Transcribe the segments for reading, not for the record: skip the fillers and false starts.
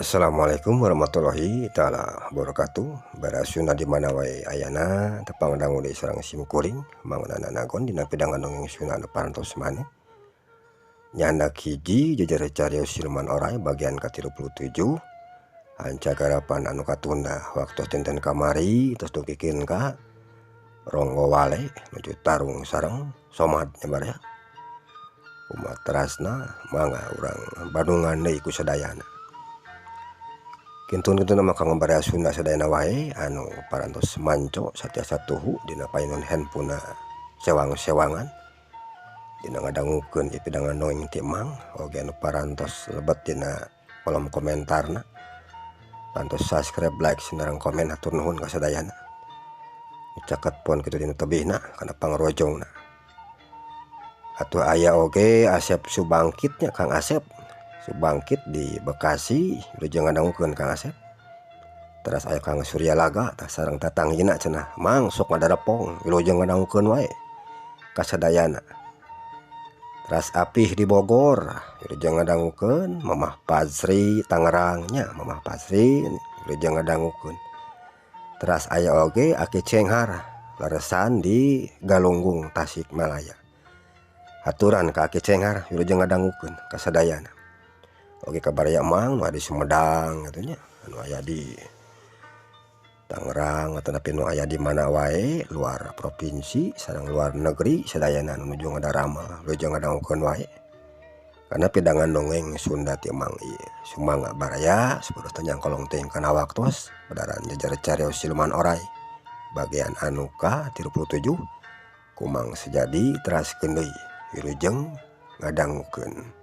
Assalamualaikum warahmatullahi taala wabarakatuh. Barasuna di mana wae ayana tepang dangu deui sareng sim kuring Mang Nanagon dina pidangan dongeng Sunda anu parantos maneh. Nyandak hiji jejer carios siluman oray bagian ka-37 hanca garapan anu katunda waktu dinten kamari tos dugikeun ka Ronggo Wale nuju tarung sareng Somad nya baraya. Kumaha terasna mangga urang bandungan deui ku sadayana. Kintun-kintun mah kanggo baraya Sunda sadayana wae anu parantos manco satiasa tuhu dina payunan handphone sewang-sewangan dina ngadangukeun ieu pidangan dongeng ti Mang oge anu parantos lebet dina kolom komentarna parantos subscribe like sareng komen hatur nuhun ka sadayana. Caket pon kitu dina tebihna kana pangrojongna. Atuh aya oge Asep Subangkitnya Kang Asep Subangkit di Bekasi wilujeng ngadangukeun Kang Asep. Teras aya Kang Surya Laga tah sareng tatanggina cenah Mang sok ngadarepong wilujeng ngadangukeun wae kasadayana. Teras Apih di Bogor wilujeng ngadangukeun, Mamah Fazri Tangerang nya Mamah Fazri wilujeng ngadangukeun. Teras aya oge Aki Cenghar leresan di Galunggung Tasikmalaya. Aturan ka Aki Cenghar wilujeng ngadangukeun kasadayana. Oke kabaraya Mang nu aya di Sumedang kitu nya anu aya di Tangerang atanapi nu aya di mana wae luar provinsi sareng luar negeri sadayana anu nuju ngadarama wilujeng ngadangukeun wae. Karena pidangan dongeng Sunda ti Mang ieu sumangga baraya sapertos nyangkolong teuing kana waktos badaran jejer carios siluman oray bagian anu ka-37 ku Mang Sejadi teraskeun deui wilujeng ngadangukeun.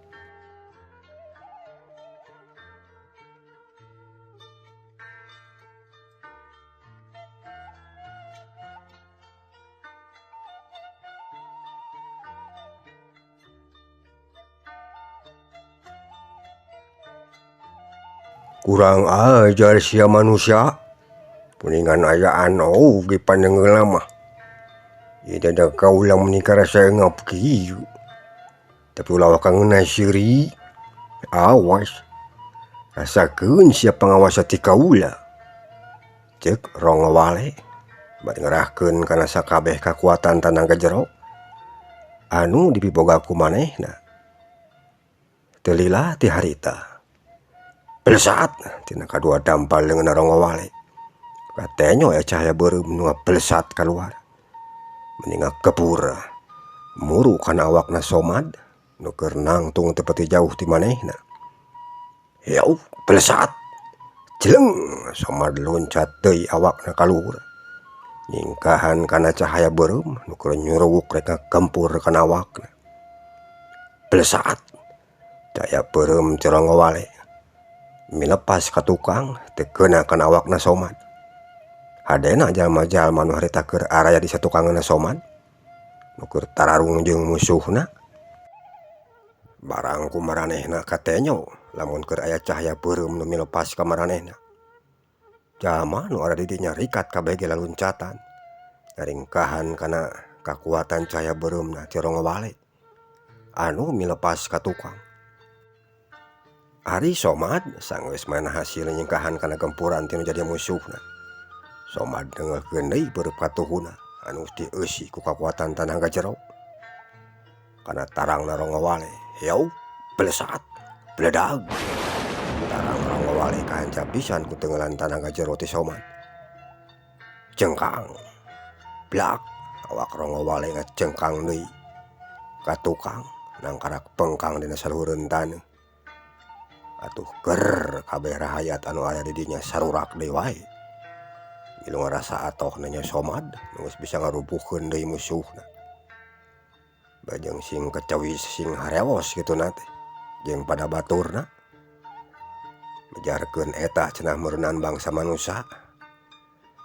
Kurang ajar sia manusia puningan ayaan oge panengeula mah. Ieu dada kaula meuni karasa eungap kieu. Tapi ulah waka ngeunah seuri. Awas. Rasakeun sia pangawasa ti kaula. Ceuk Ronggo Wale bari ngerahkeun kana sakabeh kakuatan tanaga jero anu dipiboga ku manehna. Teu lila ti harita. Belesat tina kadua dampal leungeunna Ronggo Wale. Katenyo aya cahaya beureum nu ngabelesat kaluar. Meni ngakebur muru kana awakna Somad nu keur nangtung teu pati jauh ti manehna. Yauh belesat. Jeleng Somad loncat deui awakna ka luhur. Nyingkahan kana cahaya beureum nu keur nyuruwuk rek ngakempur kana awakna. Belesat. Cahaya beureum ti Ronggo Wale milepas ka tukang teu keuna kana awakna Somad. Hadena jalma-jalma nu harita keur araya di satukanganna Somad nu keur tararung jeung musuhna. Barang ku maranehna katenyo lamun keur aya cahaya beureum nu milepas ka maranehna. Jalma nu ada di dinya rikat kabeh ge laluncatan ngaringkahan kana kakuatan cahaya beureumna ti Ronggo Wale anu milepas ka tukang. Ari Somad sanggeus mana hasil nyingkahan kana gempuran ti nu jadi musuhna. Somad neungeulkeun deui beureum katuhuna anu dieusi ku kakuatan tanaga jero. Kana tarangna Ronggo Wale, yauh belesat, bledag. Tarang Ronggo Wale kahancap pisan ku teungelan tanaga jero ti Somad. Cengkang, blak, awak Ronggo Wale ngacengkang deui ka tukang nangkarak pengkang dina saluhureun taneuh. Atuh ger kabeh rahayat anu aya di dinya sarurak deui wae. Milu ngarasa atohna nya Somad nu geus bisa ngarubuhkeun deui musuhna. Bajeng sing kecewis sing harewos kituna teh jeung pada baturna. Mejarkeun eta cenah meureunaan bangsa manusa.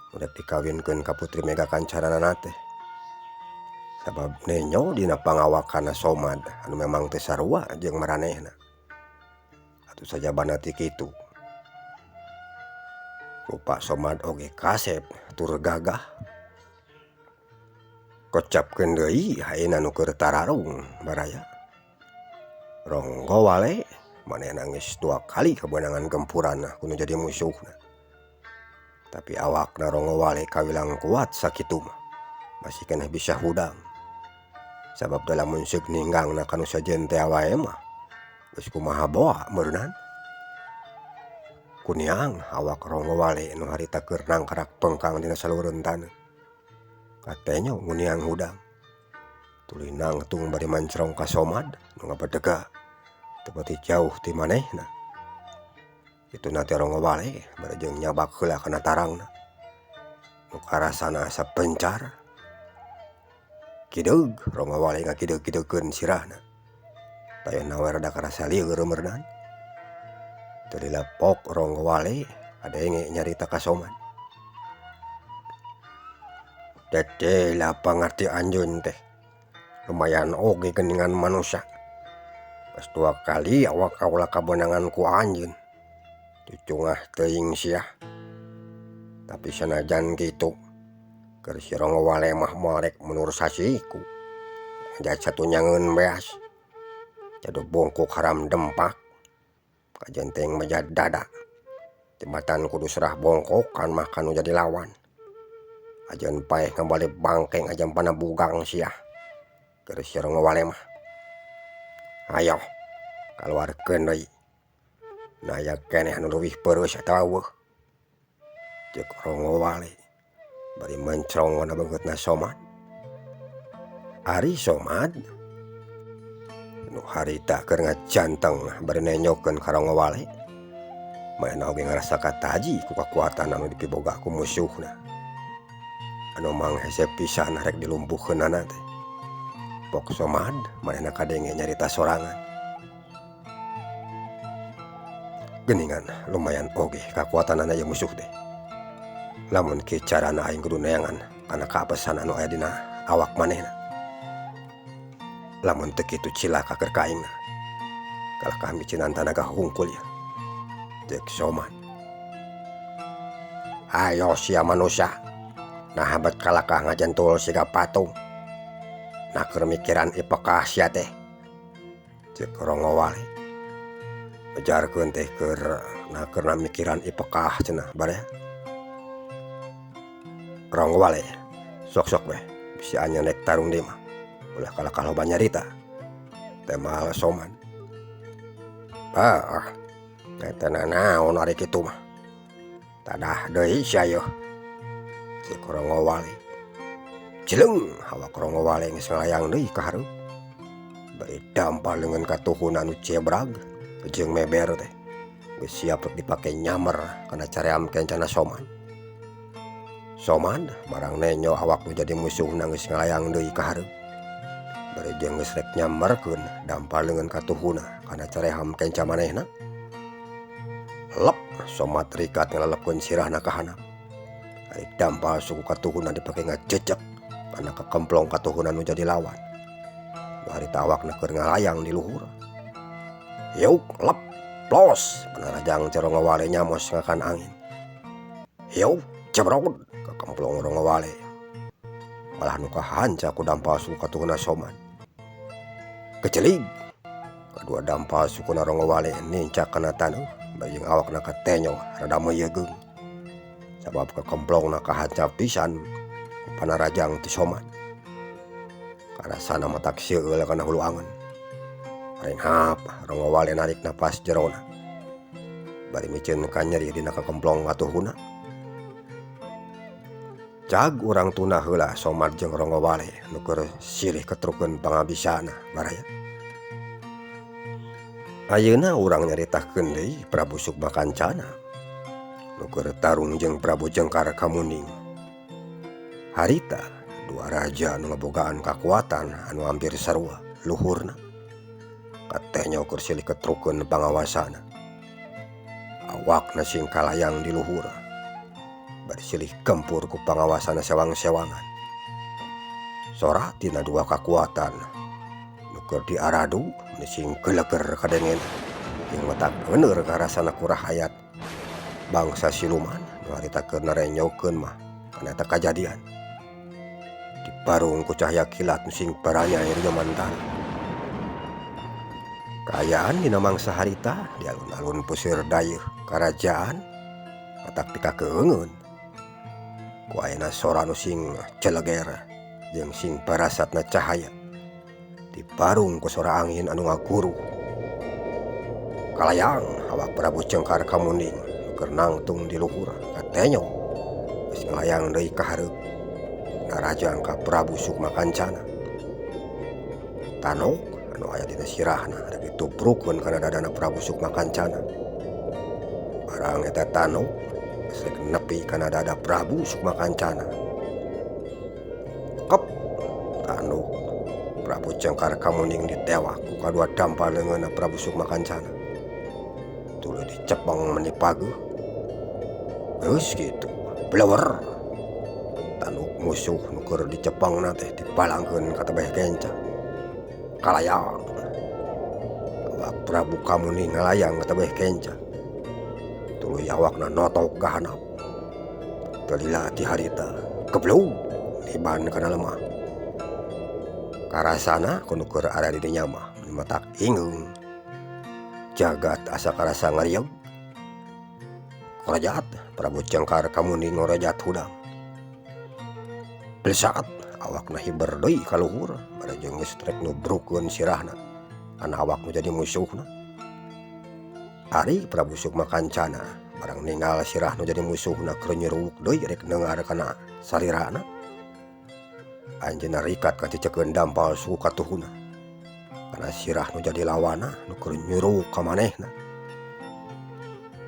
Nu rek dikawinkeun ka Putri Mega Kancanana teh. Sabab nenyo dina pangawakanna Somad anu memang teu sarua jeung maranehna. Atuh sajabana ti kitu. Rupa Somad oge kasep tur gagah. Kocapkeun deui haena nu keur tararung baraya. Ronggo Wale Manehna geus dua kali kabeunangan gempuran ku nu jadi musuhna. Tapi awakna Rongowale kawilang kuat sakitu mah masih keneh bisa hudang. Sabab teh lamun seuk ninggangna ka nu sejen teh wae mah geus kumaha boa meureunan. Kuniang awak Rongowale nu harita keur nangkarak pengkang dina saluhureun taneuh. Katenyo nguniang hudang. Tuluy nangtung bari mancrong ka Somad nu ngabedega teu pati jauh ti manehna. Kituna teh Rongowale bari jeung nyabak heula kana tarangna. Nu karasana asa pencar. Kideug Rongowale ngakideg-kidegkeun sirahna. Tayeuhna we rada karasa lieur meureunan. Teu lila pok Rongowale kadenge nyarita ka Somad. Teteh pangarti anjeun teh. Lumayan oge geuningan manusia. Geus dua kali awak kaula kabeunangan ku anjeun. Cucungah teuing sia. Tapi sanajan kitu keur si Rongowale mah moal rek mundur sasiku. Ngajat satunyangeun beas. Jadu bungkuk haram dempak. Kajen teuing meja dada. Tibatan kudu serah bongkokan mah kanu jadi lawan. Ajeun paeh ngabalik bangkeng ajan panabugang sia. Keur si Rongowale mah. Ayo kaluarkeun deui. Na aya keneh anu leuwih peureus atawa eueuh. Ceuk Rongowale bari mencrong kana beungeutna Somad. Ari Somad nu harita keur ngajanteng bari nenyokeun ka Rongowale. Manehna oge ngarasa kataji ku kakuatan anu dipiboga ku musuhna. Anu manghese pisan rek dilumpuhkeunana teh. Pok Somad manehna kadenge nyarita sorangan. Geuningan lumayan oge kakuatanana ieu musuh teh. Lamun kieu carana aing kudu neangan kana kaapesan anu aya dina awak manehna. Lamun teu kitu cilaka keur ka aingna. Kalakah miceunan tanaga hungkul ieu. Ceuk Somad. Ayo sia manusia. Naha bet kalakah ngajentul siga patung. Nah keur mikiran ipekah sia teh. Ceuk Rongowale. Bejarkeun teh keur nah keur mikiran ipekah cenah bareh. Rongowale sok-sok weh bisi anjeun rek tarung deui mah. Ulah kalakah loba nyarita. Temal Somad. Ah, eta nanaon ari kitu mah. Tadah deui sia yeuh. Ceuk Rongowale. Cileung awak Rongowale geus ngalayang deui ka hareup. Bari dampal leungeun katuhuna nu cebrag jeung meber teh. Geus siap rek dipake nyamer kana caream kencana Somad. Somad barang nenyo awak nu jadi musuhna geus ngalayang deui ka hareup. Bari jeung geus rek nyamerkeun dampal leungeun katuhuna kana caream kenca manehna. Lep Somad rikat ngalelepkeun sirahna ka handap. Ari dampal suku katuhuna dipake ngajejek kana kakemplong katuhuna nu jadi lawan. Nu harita awakna keur ngalayang di luhur. Yuk lep plos panarajang teh Rongowale nyamos ngakan angin. Yuk cebrod kakemplong Rongowale. Malah nu kahanca ku dampal suku katuhuna Somad. Kecelig kadua dampal sukuna Rongowale nincak kana taneuh bari jeung awakna katenyo rada meuyegeung. Sabab kakemplongna kahanca pisan ku panarajang ti Somad. Karasana matak seueul kana hulu angeun. Renghap Rongowale narik napas jerona. Bari miceun kanyeri dina kakemplong katuhuna. Cag urang tuna heula Somad jeung Rongowale nu keur silih ketrukeun pangabisana baraya. Ayeuna urang nyaritakeun deui Prabu Sukma Kancana nu keur tarung jeung Prabu Jengkar Kamuning. Harita dua raja nu ngabogaan kakuatan anu hampir sarua luhurna. Katenyo keur silih ketrukeun pangawasana. Awakna sing kalayang di luhur. Bari silih gempur ku pangawasana sewang-sewangan. Sora tina dua kakuatan nu keur diaradu nu sing geleger kadengen jeung matak euneur karasana kurahayat bangsa siluman nu harita keur narenyokeun mah kana eta kajadian. Dibarung ku cahaya kilat nu sing baranyai di jaman tanah. Kaayaan dina mangsa harita di alun-alun puseur dayeuh karajaan matak pikakeungeun ku ayana sora nu sing celeger jeung sing parasatna cahaya diparung ku sora angin anu ngaguruh. Kalayang awak Prabu Cengkar Kamuning nu keur nangtung di luhur katenyo geus ngalayang deui ka hareup narajang ka Prabu Sukma Kancana. Tanok anu aya dina sirahna rek ditubrukeun kana dadana Prabu Sukma Kancana. Barang eta tanok geus rek nepi kana dada Prabu Sukma Kancana. Kep tanuk Prabu Cengkar Kamuning ditewak ku kadua dampal leungeunna Prabu Sukma Kancana. Tuluy dicepeng meni pageuh. Geus kitu blewer tanuk musuh nu keur dicepengna teh dipalangkeun ka tebeh kenca. Kalayang awak Prabu Kamuning ngalayang ka tebeh kenca. Tuluy awakna notok ka handap. Teu lila ti harita geblug niban kana lemah. Karasana ku nu keur aya di dinya mah matak ingeung. Jagat asa karasa ngarieg. Korejat Prabu Cengkar Kamuning ngorejat hudang. Plesat awakna hiber deui ka luhur bari jeung geus rek nubrukeun sirahna kana awak nu jadi musuhna. Ari Prabu Sukma Kancana barang ninggal sirah nu jadi musuhna keur nyuruwuk deui rek neungar kana salirana. Anjeunna rikat ka cecekeun dampal suku katuhuna kana sirah nu jadi lawana nu keur nyuruwuk ka manehna.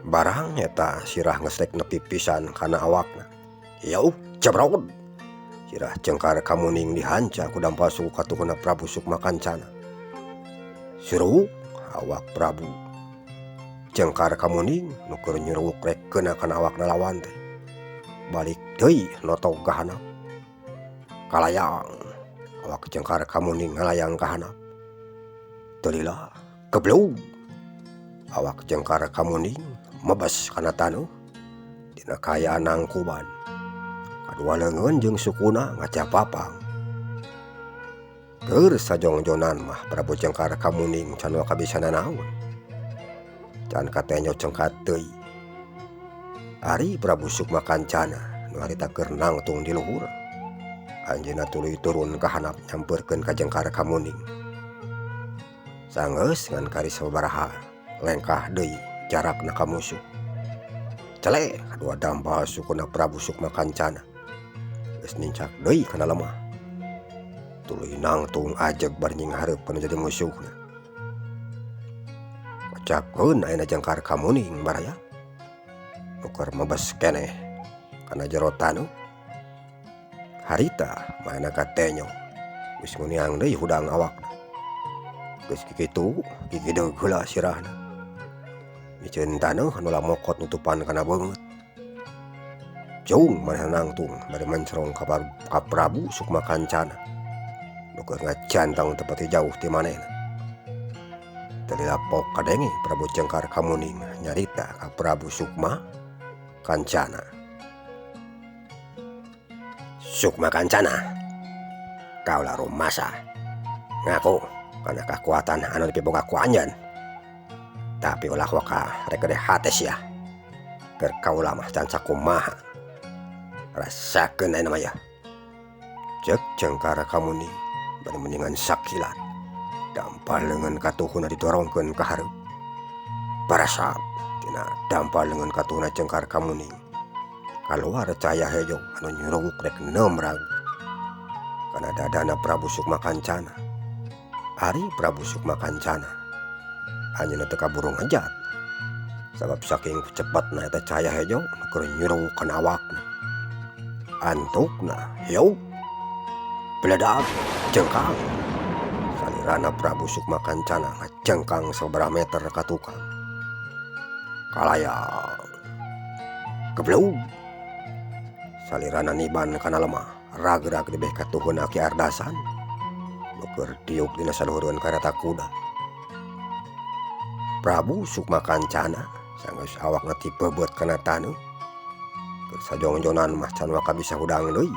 Barang eta sirah geus rek nepi pisan kana awakna. Yauh jebrod sirah Cengkar Kamuning dihanca ku dampal suku katuhuna Prabu Sukma Kancana. Suruwuk awak Prabu Cengkar Kamuning nu keur nyuruwuk rek keuna kana awakna lawan teh. Balik deui notog ka handap. Kalayang awak Cengkar Kamuning ngalayang ka handap. Teu lila geblug awak Cengkar Kamuning mebes kana taneuh dina kaayaan nangkuban. Kadua leungeun jeung sukuna ngacapapang. Keur sajongjonan mah Prabu Cengkar Kamuning can kabisa nanaon. Can katenyo cengkat deui. Ari Prabu Sukma Kancana nu harita keur nangtung di luhur. Anjeunna tuluy turun ka handap nyamperkeun ka Cengkar Kamuning. Sanggeus ngan kari sababaraha lengkah deui jarakna ka musuh. Cele kadua dampal sukuna Prabu Sukma Kancana geus nincak deui kana lemah. Tuluy nangtung ajeg bari nyinghareup kana jadi musuhna. Kocapkeun ayeuna Cengkar Kamuning baraya nu keur mebes keneh kana jero taneuh. Harita manehna katenyo geus nguniang deui hudang awakna. Geus kikitu gigideug heula sirahna. Miceun taneuh anu lamokot nutupan kana beungeut. Jung manehna nangtung bari mencerong ka Prabu Sukma Kancana nu keur ngajantang teu pati jauh ti manehna. Teu lila pok kadenge Prabu Cengkar Kamuning nyarita ka Prabu Sukma Kancana. Sukma Kancana, kaula rumasa ngaku kana kakuatan anu dipiboga ku anjeun. Tapi ulah waka rek gede hate sia. Keur kaula mah can sakumaha. Rasakeun ayeuna mah yeuh. Ceuk Cengkar Kamuning bari mendingan sakilat. Dampal leungeun katuhuna didorongkeun ka hareup. Parasap tina dampal leungeun katuhuna Cengkar Kamuning. Kaluar cahaya hejo anu nyuruwuk rek neumrag kana dadana Prabu Sukma Kancana. Ari Prabu Sukma Kancana anjeunna teu kaburu ngejat sabab saking cepatna eta cahaya hejo nu keur nyuruwuk kana awakna. Antukna hiup beledag jengkang. Salirana Prabu Sukma Kancana ngajengkang sabaraha meter ka tukang. Kalayang geblug salirana niban kana lemah rag-rag dibeh katuhuna Ki Ardasan nu keur diuk dina saluhureun kareta kuda. Prabu Sukma Kancana sanggeus awakna tipebeut kana taneuh. Keur sajongjonan mah can waka bisa hudang deui.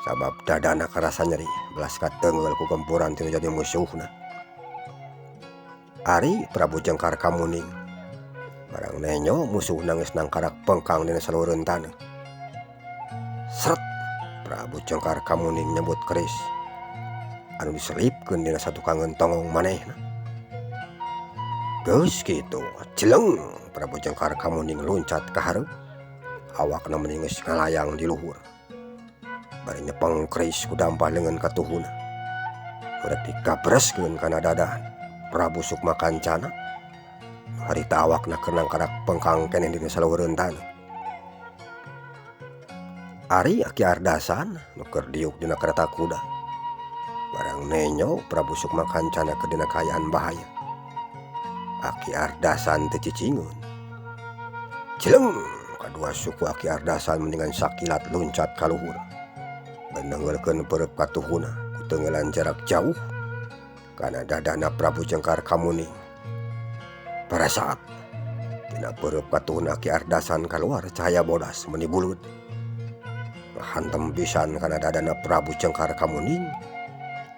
Sabab dadana karasa nyeri belas kateunggeul ku gempuran tinu jadi musuhna. Ari Prabu Jengkar Kamuning barang nenyo musuhna geus nangkarak pengkang dina salureun taneuh. Sret Prabu Jengkar Kamuning nyebut keris anu diselipkeun dina satukangeun tonggong manehna. Geus kitu celeng Prabu Jengkar Kamuning luncat ka hareup awakna meni geus ngalayang di luhur. Bari nyepeng keris ku dampah leungeun katuhuna. Rek dikabreskeun kana dada Prabu Sukma Kancana. Harita awakna keur nangkarak pengkang keneh dina saluhureun taneuh. Ari Aki Ardasan nu keur diuk dina kareta kuda. Barang nenyo Prabu Sukma Kancana keur dina kaayaan bahaya. Aki Ardasan teu cicingeun. Celeng kadua suku Aki Ardasan mendingan sakilat luncat ka luhur. Benengeulkeun peureub katuhuna ku teunggeulan jarak jauh kana dadana Prabu Jengkar Kamuning. Pada saat tina peureub katuhuna Aki Ardasan kaluar cahaya bodas meni buleud. Hantem pisan kana dadana Prabu Jengkar Kamuning.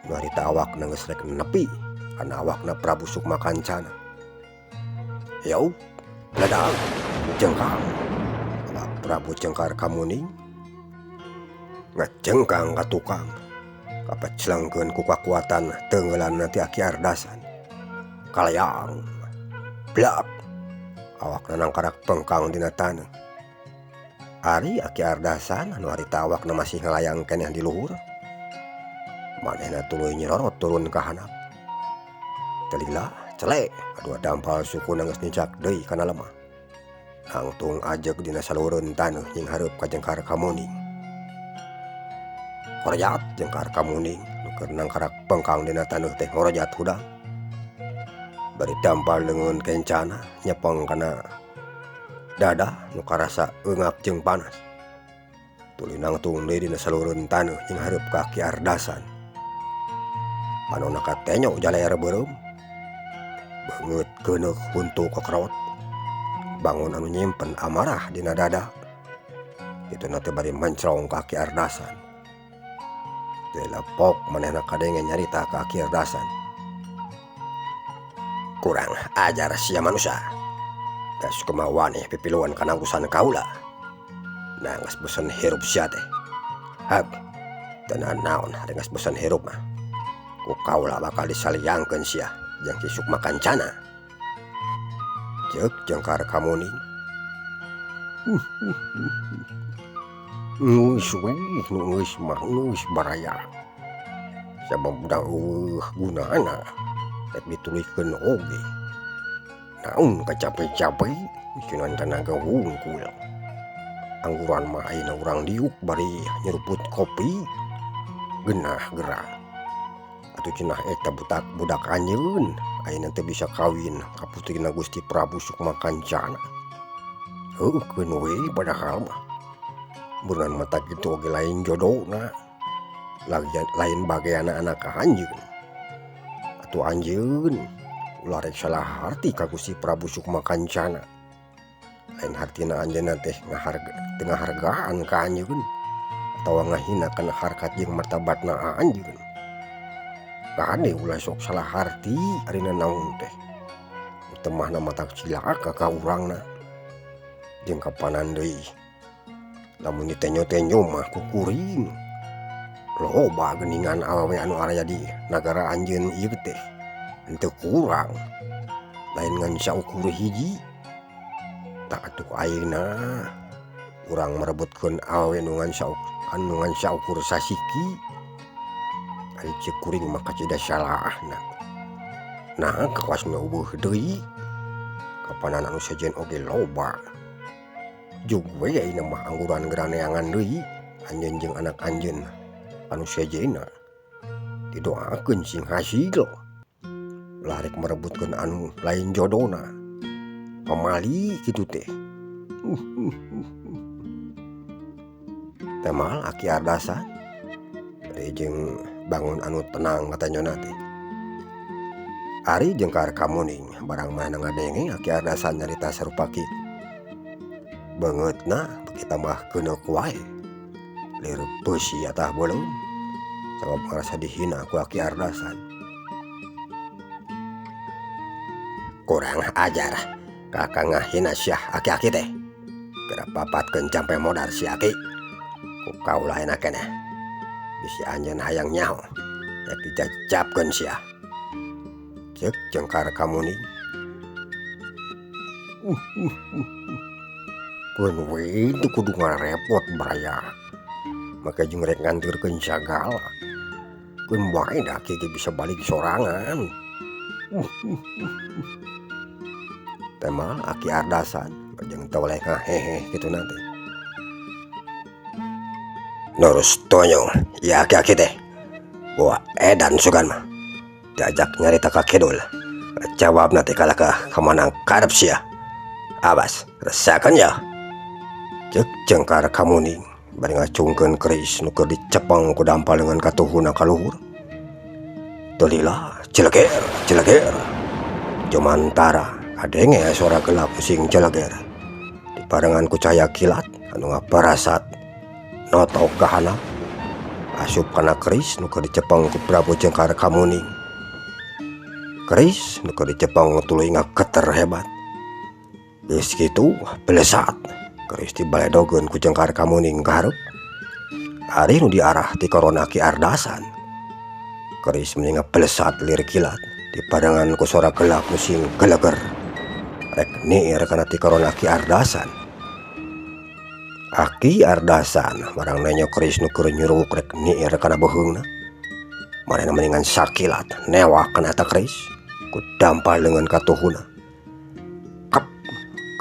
Nu harita awakna geus rek nepi kana awakna Prabu Sukma Kancana. Yau, ledak jengkang. Awak Prabu Jengkar Kamuning ngajengkang ka tukang. Kapecelengkeun ku kakuatan teungeulan ti Aki Ardasan. Kalayang blak awakna nangkarak pengkang dina taneuh. Ari Aki Ardasan anu harita awakna masih ngalayang keneh di luhur. Manehna tuluy nyerorot turun ka handap. Teu lila celek kadua dampal sukuna geus nincak deui kana lemah. Nangtung ajeg dina saluhureun taneuh nying hareup ka Jengkar Kamuning. Korejat Jengkar Kamuning nu keur nangkarak pengkang dina taneuh teh ngorejat hudang. Bari dampal leungeun kencana nyepeng kana dada nu karasa eungap jeung panas. Tuluy nangtung deui dina saluhureun taneuh nying hareup ka Aki Ardasan. Panonna katenyo jaleer beureum. Beungeut keuneuk huntu kekerot. Bangun anu nyimpen amarah dina dada. Kituna teh bari mencrong ka Aki Ardasan. Teu lepok manehna kadenge nyarita ka Aki Ardasan. Kurang ajar sia manusia. Geus kumaha wani pipiluan kana urusan kaula. Nah geus bosen hirup sia teh. Hag teu nanaon ari geus bosen hirup mah. Ku kaula bakal disaliangkeun sia jeung Ki Sukma Kancana. Ceuk Jengkar Kamuning. Geus we nu geus mah geus baraya. Sabab da eueuh gunana rek dituluykeun oge. Naon kacape-cape meusinan tanaga hungkul. Angguran mah ayeuna urang diuk bari nyeruput kopi. Geunah geura. Atuh cenah eta butak budak anjeun ayeuna teu bisa kawin ka putrina Gusti Prabu Sukma Kancana. Heuh keun we padahal mah. Beunang mata kitu oge lain jodona. Lain bageana anak anjeun. Atuh anjeun ulah rek salah harti ka Gusti Prabu Sukma Kancana. Lain hartina anjeunna teh teu ngahargaan ka anjeun atawa ngahina kana harkat jeung martabatna anjeun. Kade ulah sok salah harti ari nanaon teh. Temahna matak cilaka ka urangna. Jeung kapanan deui. Lamun ditenyo-tenyo mah ku kuring. Loba geuningan awewe anu araya di nagara anjeun ieu teh. Henteu kurang. Lain ngan saukur hiji. Tah atuh ayeuna urang merebutkeun awewe nu ngan saukur sasiki. Ari ceuk kuring mah kacida salahna. Nah kawas nu eueuh deui. Kapanan anu sejen oge loba. Jug we ayeuna mah angguran geura neangan deui anjeun jeung anak anjeun anu sejenna. Didoakeun sing hasil. Ulah rek merebutkeun anu lain jodona. Pamali kitu teh. Temal Aki Ardasan bari jeung bangun anu tenang katanyona teh. Ari Jengkar Kamuning barang manehna ngadenge Aki Ardasan nyarita sarupa kitu. Beungeutna beuki tambah keuneuk wae. Lir peusi atah beuleum sabab ngarasa dihina ku Aki Ardasan. Kurang ajar kakang ngahina sia aki-aki teh. Geura papatkeun jampe modar si aki. Ku kaula enak keneh. Bisi anjeun hayang nyaho rek dijajabkeun sia. Ceuk Jengkar Kamuning. Keun we teu kudu ngarepot baraya. Make jeung rek nganturkeun sagala. Keun bae da aki ge bisa balik sorangan. Tema Aki Ardasan jeung toleh ngahehe kitu nanti. Nurus tonyo ya aki-aki teh. Wah edan sugan mah. Diajak nyarita ka kidul. Jawab nanti kalah ka kamanang karep sia. Awas resakan ya. Ceuk Jengkar Kamuning bari ngacungkeun keris nu keur dicepeng ku dampal dengan katuhuna ka luhur. Teu lila celeger celeger. Jumantara kadenge suara gelap sing celeger. Diparengan ku cahaya kilat anu ngaparasat notok ka handap asup kana keris nu keur dicepeng ku Prabu Jengkar Kamuning. Keris nu keur dicepeng tuluy ngageter hebat. Geus kitu belesat keris dibaledogeun ku Jengkar Kamuning ka hareup. Ari nu diarah ti korona Ki Ardasan. Keris meni ngabelesat lir kilat diparengan ku suara gelap nu sing geleger. Rek niir kana ti korona Ki Ardasan. Aki Ardasan barang nenyo keris nu keur nyuruk rek niir kana beuheungna. Manehna mendingan sakilat newak kana eta keris ku dampal leungeun katuhuna. Kep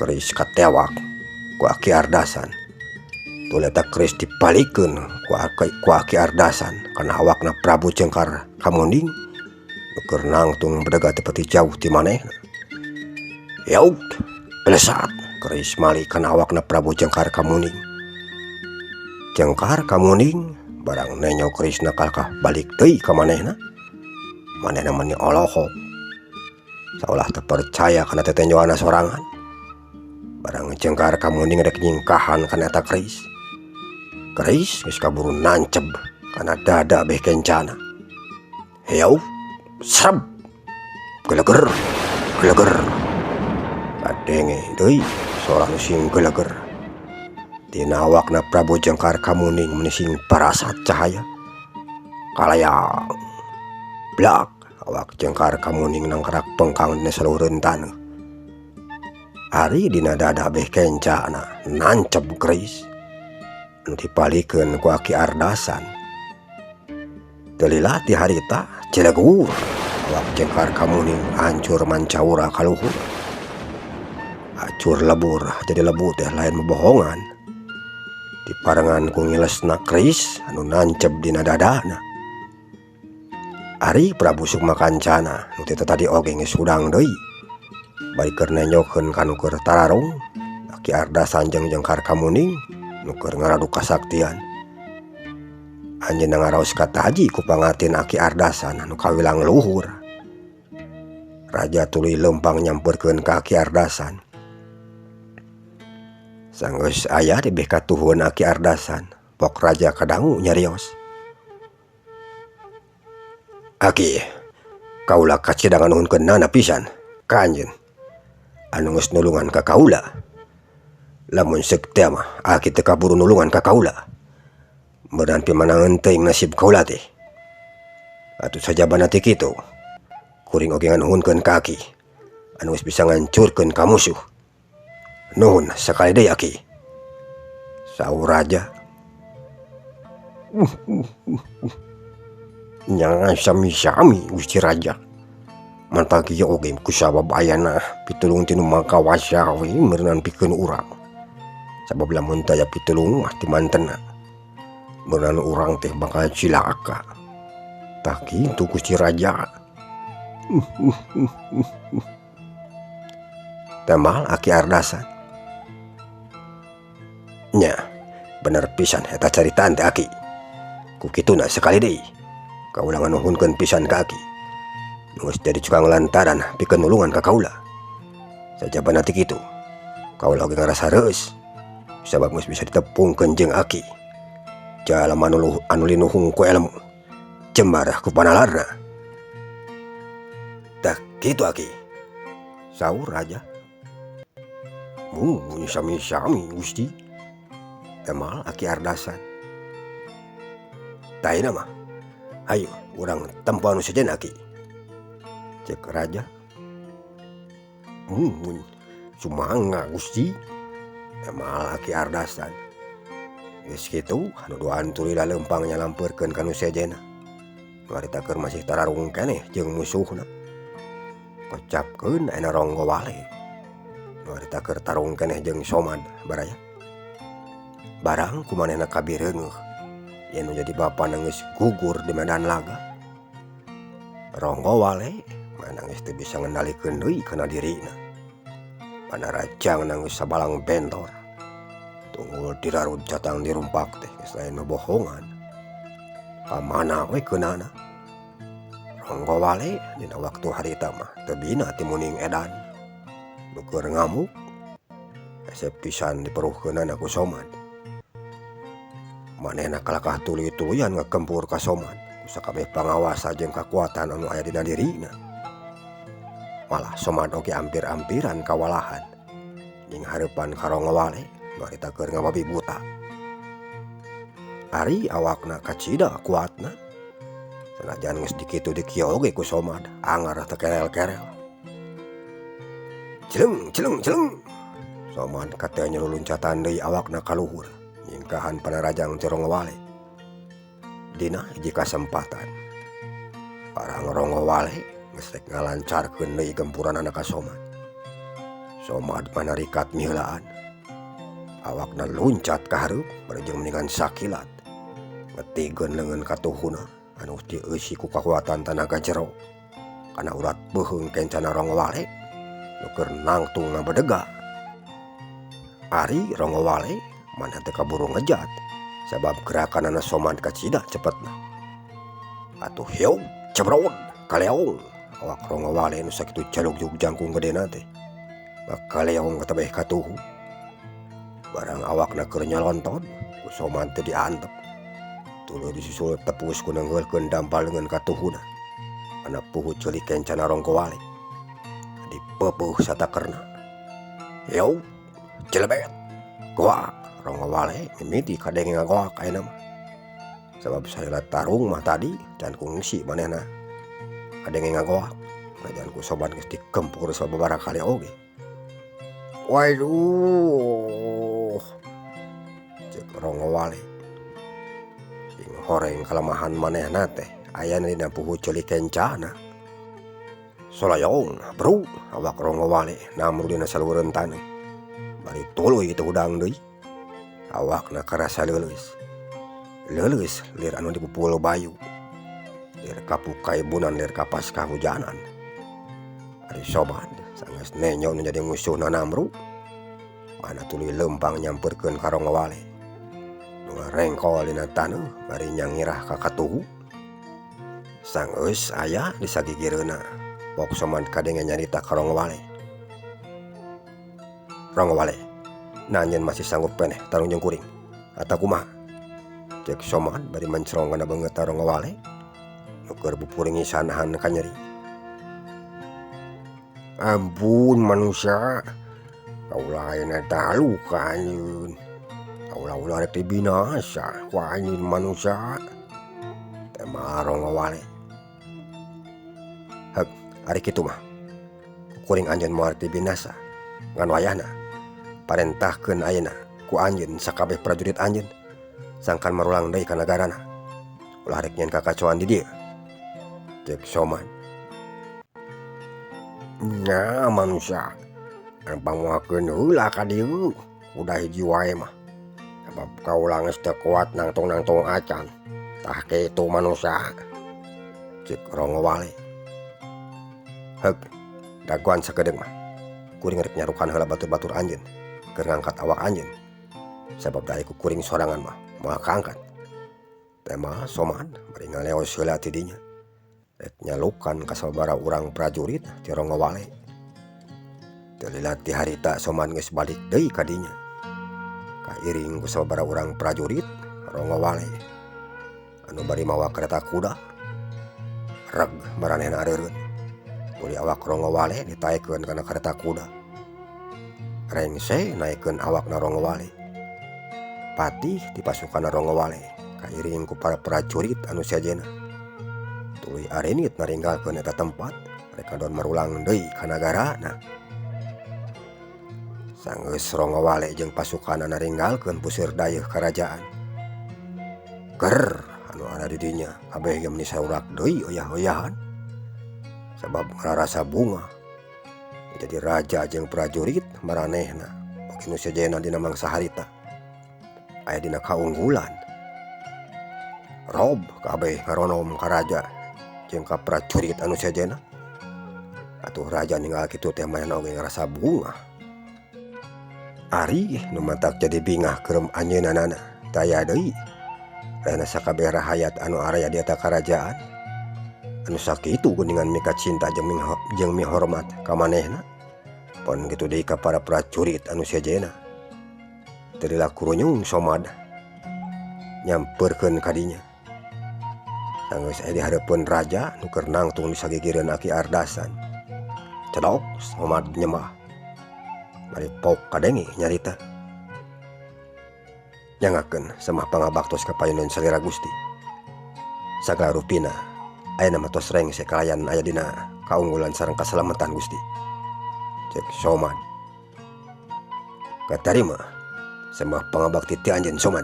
keris katewak ku Aki Ardasan. Tuluy eta keris dibalikeun ku Aki Ardasan kana awakna Prabu Jengkar Kamuning nu keur nangtung bedega teu pati jauh ti manehna. Yauk belesat keris mali kana awakna Prabu Jengkar Kamuning. Jengkar Kamuning barang nenyo kerisna kalkah balik deui ka manehna. Manehna meni olohok saolah teu percaya kana tetenjoanna sorangan. Barang Jengkar Kamuning rek nyingkahan kana eta keris. Keris geus kaburu nanceb kana dada beh kencana. Yauk sreb geleger geleger. Kadenge deui sora nu sing geleger. Dina awakna Prabu Jengkar Kamuning meni sing parasat cahaya. Kalayang blak awak Jengkar Kamuning nangkarak pengkang dina saluhureun taneuh. Ari dina dada beh kencana nanceb keris nu dipalikeun ku Aki Ardasan. Teu lila ti harita cilegur awak Jengkar Kamuning hancur mancaura ka luhur. Acur lebur jadi lebu teh lain bobohongan. Diparengan ku ngilesna keris anu nanceb dina dadana. Ari Prabu Sukma Kancana nu ti tadi oge geus hudang deui. Bari keur nenjokeun ka nu keur tararung, Aki Ardasan jeung Jengkar Kamuning nu keur ngaradu kasaktian. Anjeunna ngaraos kataji ku pangatin Aki Ardasan anu kawilang luhur. Raja tuluy leumpang nyamperkeun ka Aki Ardasan. Sanggeus aya di beh katuhun Aki Ardasan, pok raja kadangu nyarios. Aki, kaula kacida nganuhunkeun nana pisan ka anjeun. Anu geus nulungan ka kaula. Lamun seuk teh mah aki teu kaburu nulungan ka kaula. Meureun pimanangeun teuing nasib kaula teh. Atuh sajabana teh kitu. Kuring oge nganuhunkeun ka aki anu geus bisa ngancurkeun ka musuh. Nuhun sakali deui aki. Saur raja. Nya sami-sami Gusti Raja. Mantag ieu oge kusabab ayana pitulung ti nu Maha Kawasa we meureunan pikeun urang. Sabab lamun teu aya pitulung mah ti mantena. Meureunan urang teh bakal cilaka. Tah kitu Gusti Raja. Tamal Aki Ardasan. Nya, bener pisan eta caritaan teh Aki. Ku kituna sakali deui. Kaula nganuhunkeun pisan ka Aki. Nu geus jadi cukang lantaran pikeun nulungan ka kaula. Sajabana ti kitu, kaula oge ngarasa reueus. Sabab geus bisa ditepungkeun jeung Aki. Jalma anu linuhung ku elmu, jembar ku panalarna. Tah kitu Aki. Saur raja. Mun sami-sami Gusti. Temal Aki Ardasan. Tah ayeuna mah hayu urang tempo anu sejen Aki. Cek raja. Mun sumangga Gusti. Temal Aki Ardasan. Geus kitu anu duaan tuluy laleumpang nyalampeurkeun ka nu sejenna. Nu harita keur masih tararung keneh jeung musuhna. Kocapkeun ayeuna Ronggo Wale. Nu harita keur tarung keneh jeung Somad baraya. Barang ku manehna kabireungeuh yen nu jadi bapana geus gugur di medan laga. Ronggo Wale manehna geus teu bisa ngendalikeun deui kana dirina. Panarajangna geus sabalang bentor. Tunggul dirarud catang dirumpak teh geus lain bohongan. Ka mana we keunana? Ronggo Wale dina waktu harita mah teu bina ti muning edan. Nu keur ngamuk hese pisan diperuhkeunana ku Somad. Manehna kalakah tuluy-tuluyan ngakempur ka Somad ku sakabeh pangawasa jeung kakuatan anu aya dina dirina. Malah Somad oge ampir-ampiran kawalahan. Jeung hareupan ka Ronggo Wale nu harita keur ngababi buta. Ari awakna kacida kuatna. Sanajan geus dikitu dikieu oge ku Somad angar teu kerel-kerel. Celeng celeng celeng. Somad kateu nyeluluncatan deui awakna ka luhur nyingkahan panarajang ti Ronggo Wale. Dina hiji kasempatan. Parang Ronggo Wale geus rek ngalancarkeun deui gempuranana ka Somad. Somad manarikat miheulaan. Awakna luncat ka hareup bari jeung mendingan sakilat. Ngetigeun leungeun katuhuna anu dieusi ku kakuatan tanaga jero. Kana urat beuheung kencana Ronggo Wale nu keur nangtung ngabedega. Ari Ronggo Wale maneh teu kaburu ngejat sabab gerakanana Somad kacida cepetna. Atuh hiung cebrod kaleong awak Ronggo Wale nu sakitu calugjug jangkung gedena teh. Bakaleong katebeh katuhu. Barang awakna keur nyalonton ku Somad teu diantep. Tuluy disusul tepus ku nenggeukeun dampal leungeun katuhuna. Kana puhu ceuli kencana Ronggo Wale. Dipeupuh satakerna. Yo, celebet. Goak Ronggo Wale mimiti kadenge ngagoak ayeuna mah. Sabab salila tarung mah tadi can kungsi manehna. Kadenge ngagoak. Najan ku Somad geus dikempur sababaraha kali oge. Waduh. Cek Ronggo Wale. Sing horeng kalemahan manehna teh ayana dina puhu ceuli kencana. Solayong bru awak Ronggo Wale namru dina saluhureun taneuh. Bari tuluy teu hudang deui. Awakna karasa leuleus. Leuleus lir anu dipupul bayu. Lir kapuk kaibunan lir kapas kahujanan. Ari Somad sanggeus nenyo nu jadi musuhna namru. Mana tuluy leumpang nyamperkeun ka Ronggo Wale. Nu ngarengkol dina taneuh bari nyangirah ka katuhu. Sanggeus aya di sagigireunna. Pok Somad kadenge nyarita ka Ronggo Wale. Ronggo Wale, nanyeun masih sanggup keneh tarung jeung kuring atawa kumaha? Cek Somad bari mencrong kana beungeut Ronggo Wale nu keur pupuringisan nahan kanyeri. Ampun manusia, kaula ayeuna talu ka anjeun. Kaula ulah rek dibinasa ku anjeun manusia. Tema Ronggo Wale. Heug, ari kitu mah. Kuring anjeun moal rek dibinasa. Ngan wayahna parentahkeun ayeuna ku anjeun sakabeh prajurit anjeun sangkan marulang deui ka nagarana. Ulah rek nyieun kakacoan di dieu. Cek Somad. Nya manusia, panguakeun heula ka dieu udah hiji wae mah. Sabab kaula geus teu kuat nangtung-nangtung acan. Tah kitu manusia. Cek Ronggo Wale. Heug, dagoan sakedeung mah. Kuring rek nyarukan heula batur-batur anjeun keur ngangkat awak anjeun. Sabab da ku kuring sorangan mah moal kaangkat. Tema Somad bari ngaleos heula ti dinya. Rek nyalukan ka sababaraha urang prajurit ti Ronggo Wale. Teu lila ti harita Somad geus balik deui ka dinya. Kairing ku sababaraha urang prajurit Ronggo Wale anu bari mawa kereta kuda. Reg maranehna areureun. Tuluy awak Rongowale ditaekeun kana kareta kuda. Rengse naekeun awakna Rongowale. Patih di pasukan Rongowale kairing ku para prajurit anu sejenna. Tuluy arinit naringgalkeun eta tempat rek kadon marulang deui ka nagarana. Sanggeus Rongowale jeung pasukanna naringgalkeun puseur dayeuh karajaan. Ger anu ada di dinya kabeh ge meuni saurak deui oyah-oyahan. Sabab ngarasa bunga. Jadi raja jeung prajurit maranehna oge nu sejenna dina mangsa harita. Aya dina kaunggulan. Rob kabeh ngaronom ka raja jeung ka prajurit anu sejenna. Atuh raja ninggal kitu teh manehna oge ngarasa bungah. Ari nu matak jadi bingah keur anjeunna taya deui. Rena sakabeh rahayat anu araya di eta karajaan. Anu sakitu geuningan mika cinta jeung mihormat ka manehna. Pon kitu deui ka para prajurit anu sejenna. Teu lila kurunyung Somad nyamperkeun ka dinya. Sanggeus aya di hareupeun raja nu keur nangtung di sagigireun Aki Ardasan. Cedok Somad nyembah. Bari pok kadenge nyarita. Nyangakeun semah pangabaktos ka payuneun salira Gusti. Sagala rupina ayeuna mah tos rengse kalayan aya dina kaunggulan sareng kasalametan Gusti. Cek Somad. Katarima semah pangabakti ti anjeun Somad.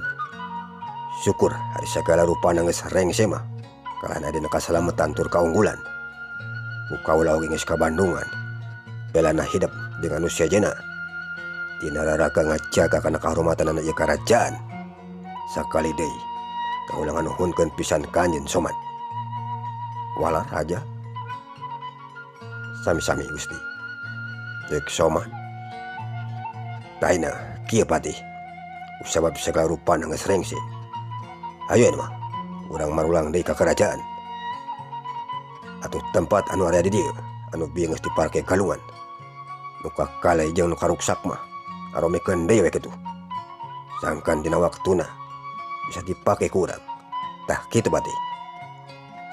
Syukur ari sagala rupana geus rengse mah kalayan aya dina kasalametan tur kaunggulan. Ku kaula oge geus kabandungan. Belana hidep dengan nu sejenna. Dina raraka ngajaga kana kahormatan ieu karajaan. Sakali deui kaula nganuhunkeun pisan ka anjeun Somad. Walar raja. Sami-sami Gusti. Cek Somad. Taina kieu patih. Usabab sagala rupana geus rengse. Hayu mah urang marulang deui ka kerajaan. Atuh tempat anu aya di dieu anu bieu geus diparke galungan. Nu kakalai jeung nu karuksak mah aromekeun deui we kitu. Sangkan dina waktuna bisa dipake ku urang. Tah kitu patih.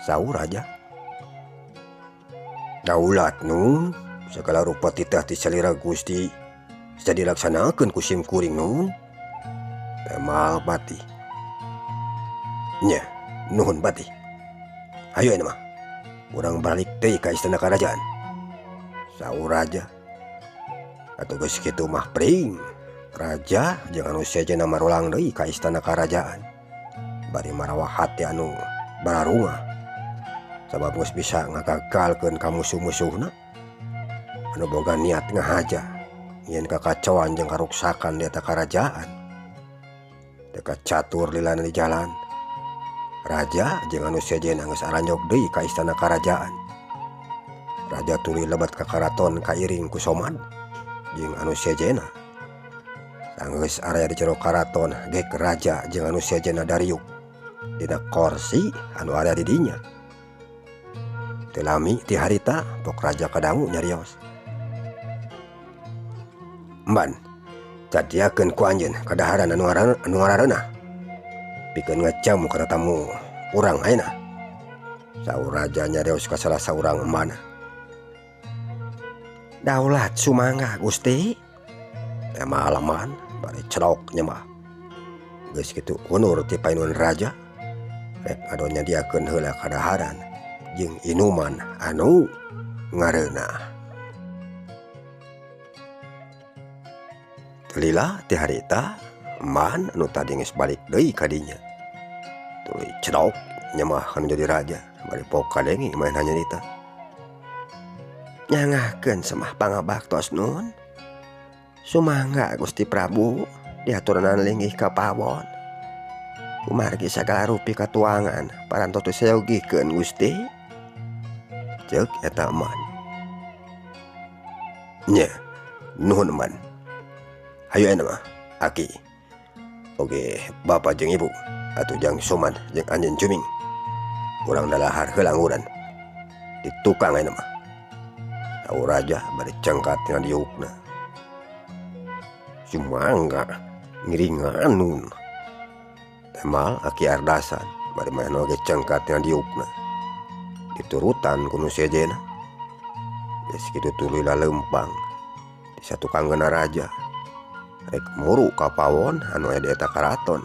Saur raja. Daulat nun sagala rupa titah ti salira Gusti bisa dilaksanakeun ku sim kuring nun. Temal patih. Nya, nuhun patih. Hayu ayeuna mah urang balik deui ka istana karajaan. Saur raja. Atuh geus kitu mah pring. Raja jeung anu sejenna marulang deui ka istana karajaan. Bari marawa hati anu bararungah. Sabab geus bisa ngagagalkeun ka musuh-musuhna. Anu boga niat ngahaja nyieun kakacauan jeung karuksakan di eta karajaan. Teu kacatur lilana di jalan. Raja jeung anu sejenna geus aranjog deui ka istana karajaan. Raja tuluy lebet ka karaton kairing ku Somad jeung anu sejenna. Sanggeus araya di jero karaton gek raja jeung anu sejenna dariuk dina korsi anu aya di dinya. Teu lami ti harita pok raja kadangu nyarios. Emban, sadiakeun ku anjeun kadaharan anu ngarareunah. Pikeun ngajamu ka tatamu urang ayeuna. Saur raja nyarios ka salah saurang embana. Daulat sumangga Gusti. Tema alaman bari cedok nyembah. Geus kitu unur ti painun raja. Rek ado nyadiakeun heula kadaharan jeung inuman anu ngareunah. Teu lila ti harita emban anu tadi geus balik deui ka dinya. Tuluy cedok nyembah anu jadi raja bari pok kadenge manehna nyarita. Nyangakeun semah pangabaktos nun. Sumangga Gusti Prabu diaturanan linggih ka pawon. Kumargi sagala rupi katuangan parantos disayogikeun Gusti. Ceuk eta eman. Nya, nuhun eman. Hayu ayeuna mah aki. Oge bapa jeung ibu atuh jang Somad jeung anjeun Juming. Urang dalahar heula anguran. Di tukang ayeuna mah. Saur raja bari cengkat tina diukna. Sumangga ngiringan nun. Temal Aki Ardasan bari manehna oge cengkat tina diukna. Diturutan ku nu sejenna. Geus kitu tuluy laleumpang di satukangeunna raja rek muru ka pawon anu aya di eta karaton.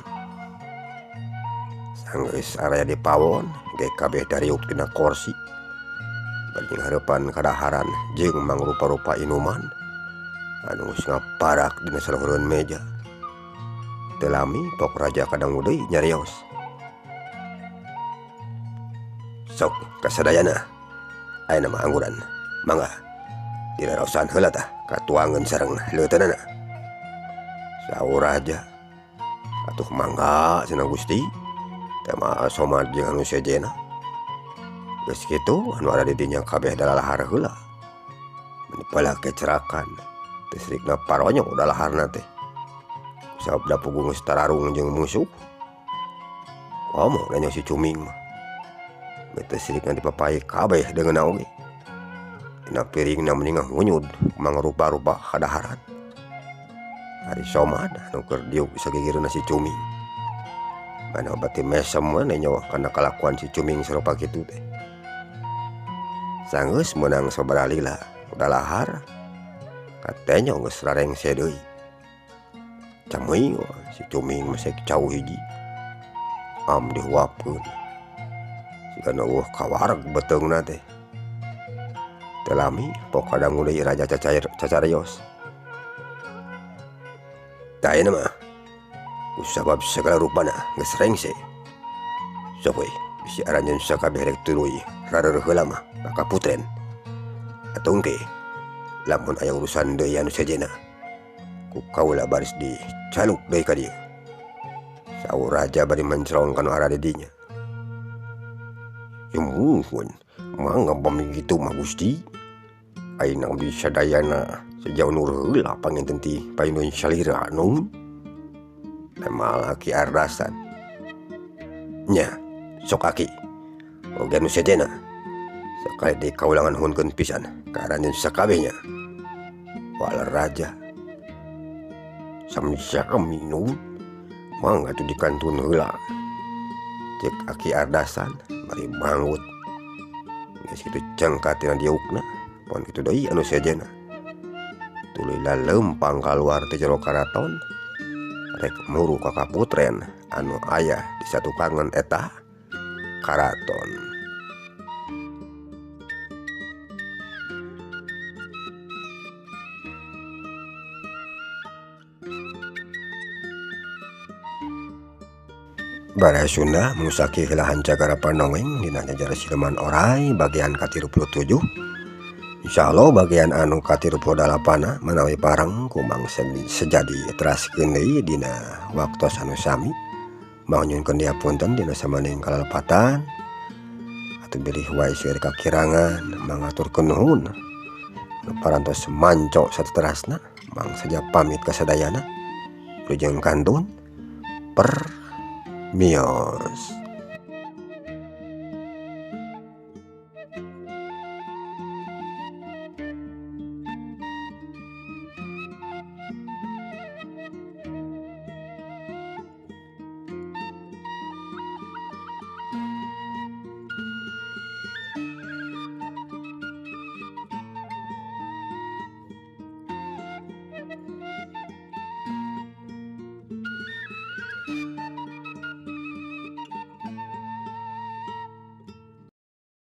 Sanggeus araya di pawon ge kabeh dariuk tina korsi bari nyanghareupan kadaharan jeung mangrupa-rupa inuman anu geus ngaparak dina saluhureun meja. Teu lami pok raja kadangu deui nyarios. Sok kasadayana ayeuna mah angguran mangga diraraosan heula tah katuangeun sareng leuteunana. Saur raja atuh mangga cenah Gusti teh mah somad jeung anu sejenna. Geus kitu anu ada di dinya kabeh dalalahar heula. Meni palak kecerakan teh sirikna paronyo dalaharna teh. Sabda puguh geus tararung jeung musuh. Komo nanya si Cuming mah. Teh sirikna dipapai kabeh deungeunna oge. Dina piringna meni ngahunyud mangrupa-rupa kadaharan. Ari Somad anu keur diuk sagigireunna si Cuming. Mana bati mesem we nenyo kana kalakuan si Cuming sarupa kitu teh. Sanggeus meunang sabaraha lila dalahar katenyo geus rarengse deui. Camui si Cuming masih cau hiji. Am dihuapkeun. Sigana eueuh kawareg beuteungna teh. Teu lami pok kadangu deui raja cacarios. Tah ayeuna mah kusabab sagala rupana geus rengse. Sok we bisi aranjeun sakabeh rek tuluy rareureun heula mah ka kaputren. Atuh engke lamun aya urusan deui anu sejenna ku kaula baris dicaluk deui ka dieu. Saur raja bari mencrong kana arah di dinya. Sumuhun mangga pami kitu mah Gusti. Ayeuna abdi sadayana sejauh nur heula panginten ti payun salira nun. Malah Ki Ardasan. Nya sok aki oge nu sejenna sakali deui kaula nganuhunkeun pisan ka aranjeun sakabehnya. Waler raja sami-sami nun mangga atuh dikantun heula. Cek Aki Ardasan bari manggut. Geus kitu cengkat tina diukna pon kitu deui anu sejenna. Tuluy laleumpang kaluar ti jero karaton rek muru ka kaputren anu aya di satukangan eta karaton. Baraya Sunda musaki heula cagara panongeng dina jajar siluman orai bagian ka-37. Insyaallah bagian anu ka-38 manawi pareng kumang sejadi teraskeun deui dina waktos anu sami. Mangnyuhunkeun dihapunten dina samaning kalalepatan atuh bilih wae seueur kakirangan mangaturkeun nuhun. Nu parantos manco saterasna mang saja pamit kasadayana. Wilujeng kantun per mios.